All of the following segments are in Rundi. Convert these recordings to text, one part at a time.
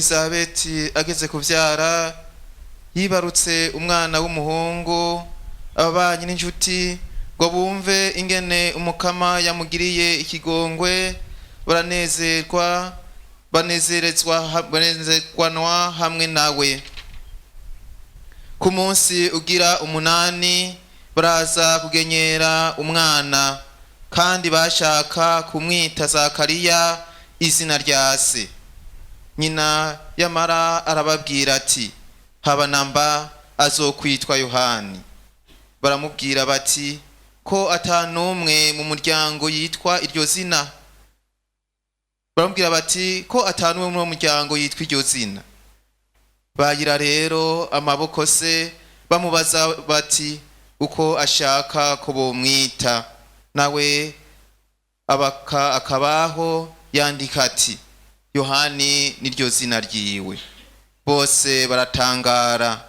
Elizabeti ageze kuvyara yibarutse umwana w'umuhungu. Ababanyi n'inshuti ngo bumve ingene Umukama yamugiriye ikigongwe, baranezerwa, banezerezwa, banezerwanwa hamwe nawe. Ku munsi ugira umunani baraza kugenyera umwana, kandi bashaka kumwita Zakariya, izina rya se. Nyina yamara arababwira ati: "Haba namba, azokwitwa Yohani." Baramubwira bati: "Ko atanumwe mu muryango yitwa iryo zina?" Baramubwira bati: "Ko atanumwe mu muryango yitwa iryo zina?" Bayira rero amaboko se, bamubaza bati uko ashaka ko bomwita. Nawe abaka akabaho yandika ati: "Yohani niryo zina ryiwe." Bose baratangara.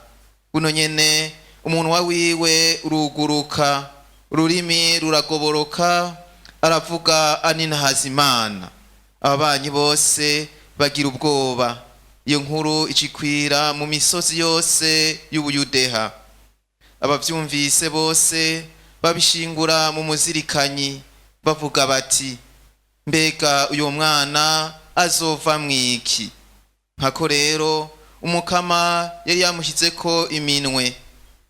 Buno nyene umunwa wiwe uruguruka, ururimi ruragoboroka, aravuga aninahaza Imana. Ababanyi bose bagira ubwoba. Iyo nkuru icikwira mu misozi yose y'Ubuyudeha. Abavyumvise bose babishingura mu muzirikanyi, bavuga bati: "Mbega uyu mwana azova mwiki?" Nkako rero Umukama yari yamushyizeko iminwe.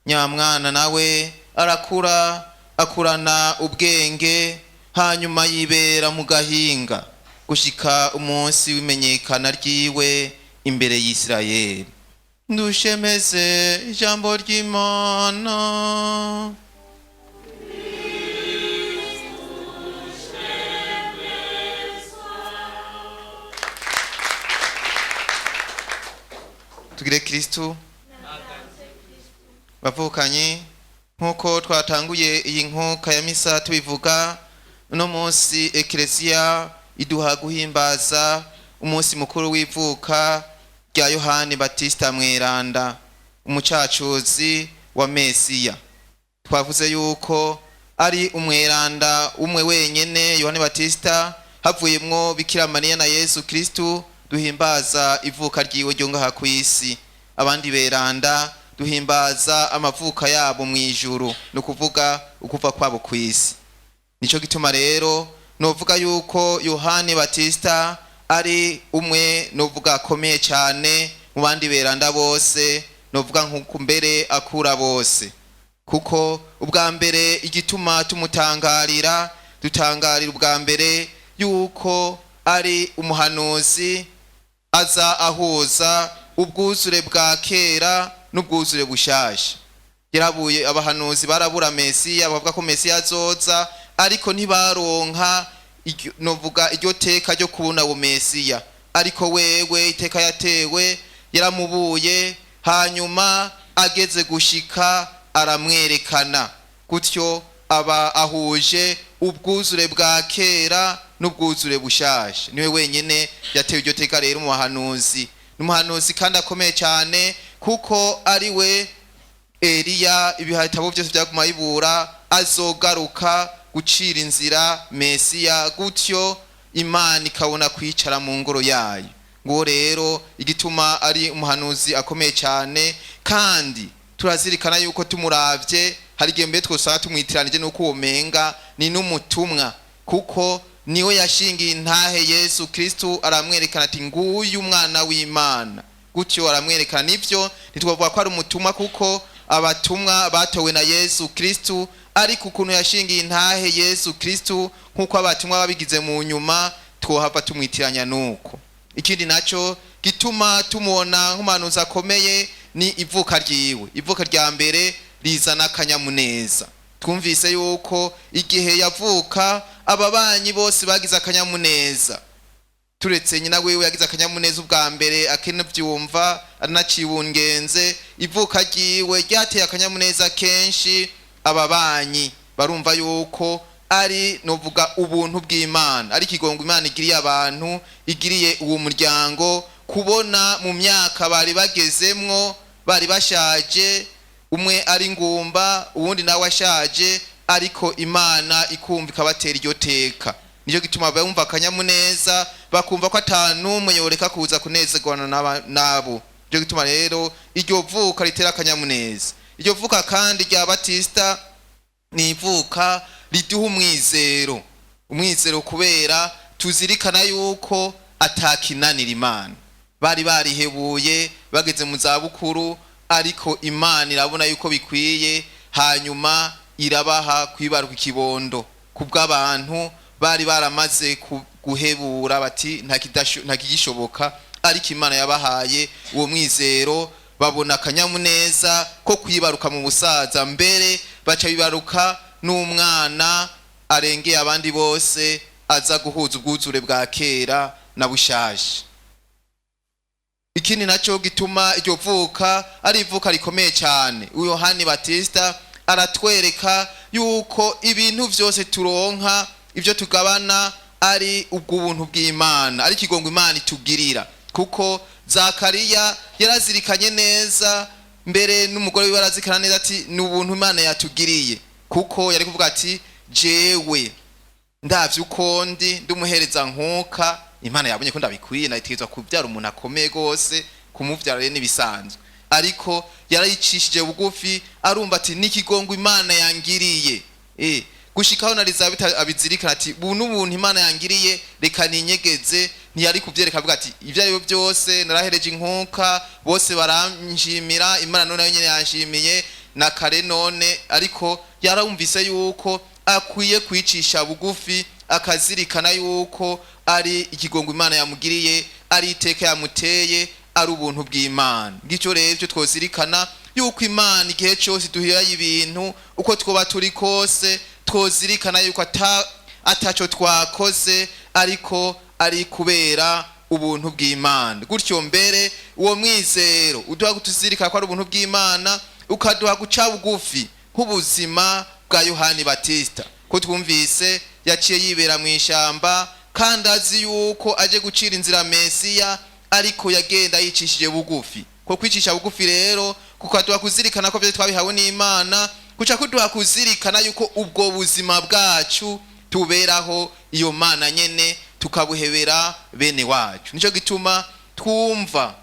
Nyamwana nawe arakura, akurana ubwenge, hanyuma yibera mu gahinga gushika umunsi w'imenyekana ryiwe imbere y'Isirayeli. Dushemeze ijambo ry'Imana. Tugire Kristu. Bavukanye, nk'uko twatanguye iyi nkuka ya misa tubivuga, uno munsi Ekereziya iduha guhimbaza umunsi mukuru w'ivuka rya Yohani Batista Mweranda, umucacuzi wa Mesiya. Twavuze yuko ari umweranda umwe wenyene, Yohani Batista, havuyemwo Bikira Mariya na Yesu Kristu, duhimbaza ivuka ryiwe ryo ngaha ku isi. Abandi beranda duhimbaza amavuka yabo mu ijuru, ni ukuvuga ukuva kwabo ku isi. Nico gituma rero novuga yuko Yohani Batista ari umwe novuga akomeye cyane mu bandi beranda bose, novuga nk'uko mbere akura bose, kuko ubwa mbere igituma tumutangarira, dutangarira ubwa mbere yuko ari umuhanuzi aza ahuza ubwuzure bwa kera n'ubwuzure bushasha. Yarabuye abahanuzi barabura Mesiya, bavuga ko Mesiya azoza, ariko ntibaronka novuga iryo teka ryo kubona uwo Mesiya. Ariko wewe iteka yatewe yaramubuye, hanyuma ageze gushika aramwerekana. Gutyo aba ahuje ubwuzure bwa kera n'ubwuzure bushasha. Niwe wenyine yatewe iryo teka rero mu bahanuzi. Ni umuhanuzi kandi akomeye cyane, kuko ari we Eliya ibitabo byose byaguma bibura azogaruka gucira inzira Mesiya, gutyo Imana ikabona kwicara mu ngoro yayo. Nguwo rero igituma ari umuhanuzi akomeye cyane. Kandi turazirikana yuko tumuravye hari igihe mbere twosanga tumwitiranije n'uko uwo menga ni n'umutumwa, kuko niwe yashingiye intahe Yesu Kristu, aramwerekana ati: "Nguyu umwana w'Imana." Gutyo aramwerekana. Nivyo, ntitwavuga ko ari umutumwa, kuko abatumwa batowe na Yesu Kristu, ariko ukuntu yashingiye intahe Yesu Kristu nk'uko abatumwa babigize mu nyuma, twohava tumwitiranya. Nuko ikindi naco gituma tumubona nk'umuhanuzi akomeye ni ivuka ryiwe. Ivuka rya mbere rizana akanyamuneza. Twumvise yuko igihe yavuka ababanyi bose bagize akanyamuneza, turetse nyina wiwe yagize akanyamuneza ubwa mbere akinavyumva anacibungenze. Ivuka ryiwe ryateye akanyamuneza kenshi. Ababanyi barumva yuko ari novuga ubuntu bw'Imana, ari ikigongo Imana igiriye abantu, igiriye uwo muryango, kubona mu myaka bari bagezemwo bari bashaje, umwe ari ngumba, uwundi nawe ashaje, ariko Imana ikumva ikabatera iryo teka. Nicyo gituma bumva akanyamuneza. Bakumva ko ata n'umwe yoreka kuza kunezerwana nabo. Nicyo gituma rero iryo vuka ritera akanyamuneza. Iryo vuka kandi rya Batista ni ivuka riduha umwizero, umwizero kubera tuzirikana yuko atakinanira Imana. Bari barihebuye bageze mu zabukuru, ariko Imana irabona yuko bikwiye, hanyuma irabaha kwibaruka ikibondo kubw'abantu bari baramaze guhebura bati nta kigishoboka. Ariko Imana yabahaye uwo mwizero, babona akanyamuneza ko kwibaruka mu busaza, mbere baca bibaruka n'umwana arengeye abandi bose, aza guhuza ubwuzure bwa kera na bushaje. Ikindi nacyo gituma iryo vuka ari ivuka rikomeye cyane, Yohani Batista aratwereka yuko ibintu byose turonka, ibyo tugabana, ari ubw'ubuntu bw'Imana, ari ikigongo Imana itugirira. Kuko Zakariya yarazirikanye neza, mbere n'umugore wiwe arazirikana neza ati ni ubuntu Imana yatugiriye, kuko yari kuvuga ati jewe ndavye uko ndi, ndumuhereza nkuka, Imana yabonye ko ndabikwiye, nayitegerezwa kubyara umuntu akomeye gose, kumuvyara rero n'ibisanzwe. Ariko yarayicishije bugufi, arumva ati n'ikigongo Imana yangiriye. Gushikaho na Elizabeth abizirikana ati bu n'ubuntu Imana yangiriye, reka ninyegeze. Ntiyari kuvyereka, avuga ati ibyo ari byo byose narahereje inkuka, bose baranshimira, Imana none nayo nyene yanshimiye na kare none. Ariko yarumvise yuko akwiye kwicisha bugufi, akazirikana yuko ari ikigongo Imana yamugiriye, ari iteka yamuteye, ari ubuntu bw'Imana. Ngicyo rero icyo twozirikana, yuko Imana igihe cyose duhiraye ibintu, uko twoba turi kose, twozirikana yuko ataco twakoze, ariko ari kubera ubuntu bw'Imana. Gutyo mbere uwo mwizero uduha kutuzirikana ko ari ubuntu bw'Imana, ukaduha guca bugufi nk'ubuzima bwa Yohani Batista, ko twumvise yaciye yibera mu ishyamba kandi azi yuko aje gucira inzira Mesiya, ariko yagenda yicishije bugufi. Ko kwicisha bugufi rero kukaduha kuzirikana ko byo twabihawe n'Imana, kuca kuduha kuzirikana yuko ubwo buzima bwacu tuberaho iyo Mana nyene, tukabuhebera bene wacu. Nicyo gituma twumva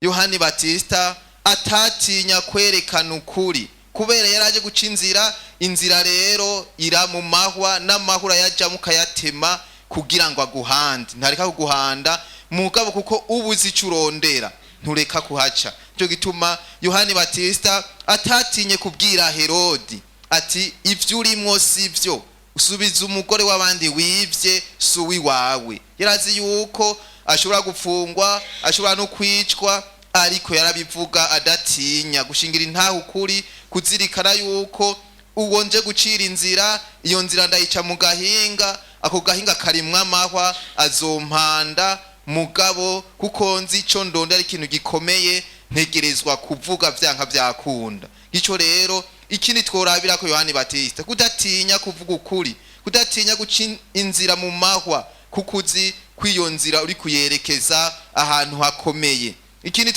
Yohani Batista atatinya kwerekana ukuri, kubera yari aje guca inzira. Inzira rero ira mu mahwa, n'amahwa urayajamo ukayatema kugira ngo aguhande. Ntareka kuguhanda mugabo, kuko uba uzi icyo urondera, ntureka kuhaca. Nicyo gituma Yohani Batista atatinye kubwira Herodi ati ibyo urimwo si byo, usubiza umugore w'abandi wibye, si uw'iwawe. Yarazi yuko ashobora gufungwa, ashobora no kwicwa, ariko yarabivuga adatinya gushingira intahe ukuri, kuzirikana yuko uwo nje gucira inzira, iyo nzira ndayica mu gahinga, ako gahinga karimwo amahwa, azompanda, mugabo kuko nzi ico ndonda ari ikintu gikomeye, ntegerezwa kuvuga vyanka vyakunda. Ico rero ikindi tworabira ko Yohani Batista, kudatinya kuvuga ukuri, kudatinya guca inzira mu mahwa, kuko uzi kw'iyo nzira uri kuyerekeza ahantu hakomeye. Ikindi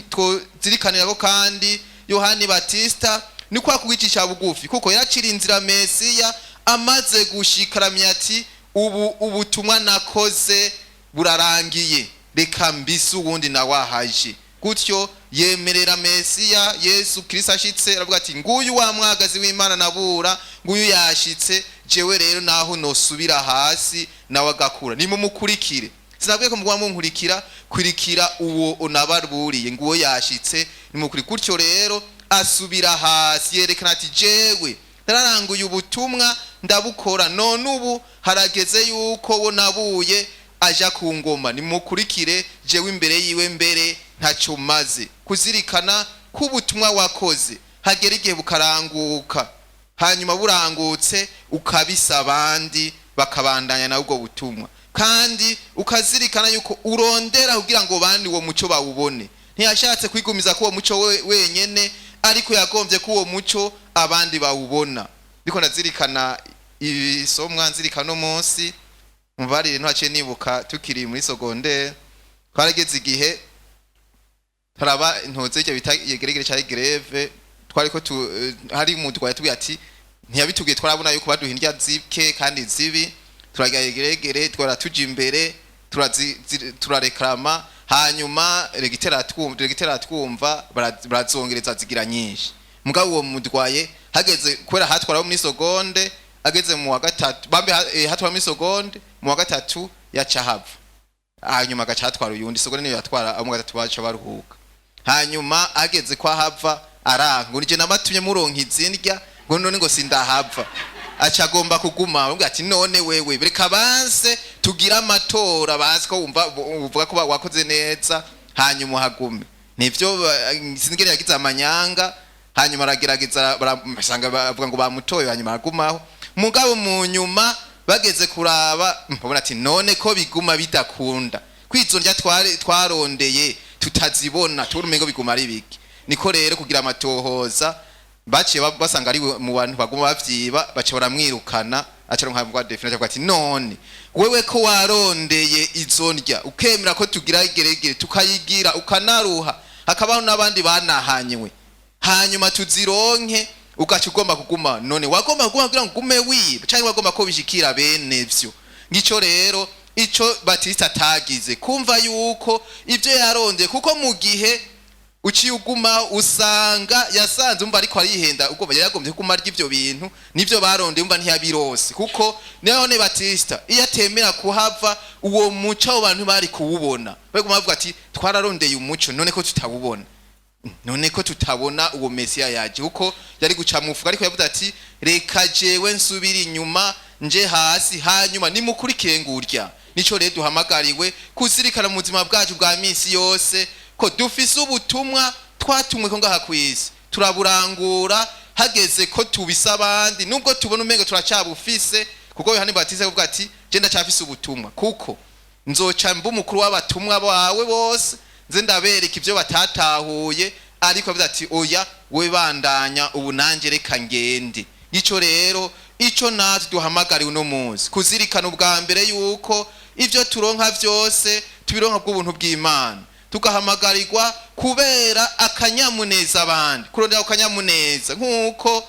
twozirikanirako kandi Yohani Batista ni kwa kuwicisha bugufi, kuko yaracira inzira Mesiya. Amaze gushikaramya ati ubu ubutumwa nakoze burarangiye, reka mbise uwundi nawe ahaje. Gutyo yemerera Mesiya Yesu Kristo. Ashitse aravuga ati nguyu wa mwagazi w'Imana nabura, nguyu yashitse, jewe rero naho nosubira hasi nawe agakura, nimumukurikire. Sinabwiye ko muguma munkurikira, kurikira uwo unabaruburiye, nguwo yashitse, nimukuri. Gutyo rero asubira hasi, yerekana ati jewe nararanguye ubutumwa, ndabukora, none ubu harageze yuko wo nabuye aja ku ngoma, nimukurikire, jewe imbere yiwe mbere ntacyo maze. Kuzirikana ko ubutumwa wakoze hagera igihe bukaranguka, hanyuma burangutse ukabisa abandi bakabandanya nawe ubwo butumwa, kandi ukazirikana yuko urondera kugira ngo bandi uwo muco bawubone. Ntiyashatse kwigumiza ko uwo muco we wenyene, ariko yagombye ko uwo muco abandi bawubona. Ndiko ndazirikana ibisomwa nzirikana uno munsi, mubarire ntaciye nibuka tukiri muri secondaire, twarageze igihe taraba intoze icyo bita yegeregere cyari grève. Twariko tu hari umuntu twari tubwiye ati ntiyabitubwiye, twarabona yuko baduha indya zike kandi zibi. Turagira igeregere, twara tuja imbere, turareklama, hanyuma regitera atwumva, barazongereza zigira nyinshi. Mugabo uwo mudwaye hageze, kubera hatwara muri seconde, ageze mu wa gatatu bambe hatwara muri seconde, mu wa gatatu yaca hava, hanyuma agaca hatwara uyundi. Seconde niyo yatwara, abo mu gatatu baca baruhuka. Hanyuma ageze kwa hava aranga ngo nije namatumye muronka izindya, ngo none ngo sindahava, aca agomba kuguma. Avuga ati: "None wewe reka banse tugire amatora, bazi ko wumva uvuga ko wakoze neza, hanyuma uhagume." Nivyo, sinigere yagize amanyanga, hanyuma aragerageza, basanga bavuga ngo bamutoye, hanyuma aragumaho. Mugabo mu nyuma bageze kuraba, babona ati: "None ko biguma bidakunda, kwizo ndya twarondeye tutazibona, tubona umengo biguma ari biki?" Niko rero kugira amatohoza, baciye basanga ari mu bantu baguma bavyiba, baca baramwirukana, aca aronka bwa definition. Avuga ati: "None wewe ko warondeye izo ndya, ukemera ko tugira igeregere, tukayigira, ukanaruha, hakabaho n'abandi banahanywe, hanyuma tuzironke, ugaca ugomba kuguma, none wagomba kuguma kugira ngo ugume wiba, canke wagomba ko bishikira bene vyo?" Ngico rero ico Batista atagize, kumva yuko ibyo yarondeye, kuko mu gihe uciye uguma usanga yasanze umva ariko arihenda, ugomba yari yagombye kuguma arya ivyo bintu nivyo barondeye, umva ntiyabirose. Kuko none Batista iyo atemera kuhava, uwo muco abo bantu bari kuwubona, baguma bavuga ati: "Twararondeye umuco, none ko tutawubona? None ko tutabona uwo Mesiya yaje?" Kuko yari guca mufuka, ariko yavuze ati: "Reka jewe nsubire inyuma, nje hasi, hanyuma nimukurikire ngurya." Nico rero duhamagariwe kuzirikana mu buzima bwacu bwa misi yose, ko dufise ubutumwa twatumwe ko ngaha kw'isi, turaburangura. Hageze ko tubisa abandi, nubwo tubona umengo turacabufise, kuko Yohani Batista yavuga ati: "Je ndacafise ubutumwa, kuko nzoca mba umukuru w'abatumwa bawe bose, nze ndabereka ibyo batatahuye." Ariko avuga ati: "Oya, we bandanya ubu, nanjye reka ngende." Ico rero ico natwe duhamagariwe uno munsi kuzirikana, ubwa mbere yuko ibyo turonka byose tubironka bw'ubuntu bw'Imana, tugahamagarirwa kubera akanyamuneza abandi, kurondera akanyamuneza nk'uko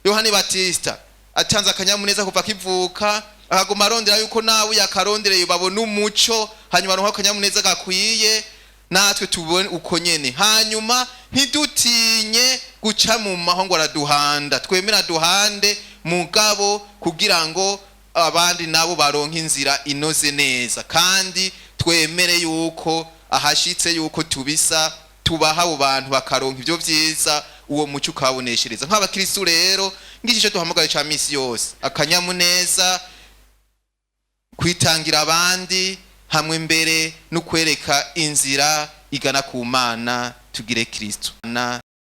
Yohani Batista atanze akanyamuneza kuva akivuka, akaguma arondera yuko nawe yakarondereye babona umuco, hanyuma aronka akanyamuneza gakwiye. Natwe tubone uko nyene, hanyuma ntidutinye guca mu maho ngo araduhanda, twemera duhande, mugabo kugira ngo abandi nabo baronke inzira inoze neza, kandi twemere yuko ahashitse yuko tubisa tubaha abo bantu bakaronka ivyo vyiza, uwo muco ukababoneshereza. Nk'abakristu rero, ngiki ico duhamagaye ca misi yose: akanyamuneza, kwitangira abandi, hamwe mbere no kwereka inzira igana ku Mana. Tugire Kristo na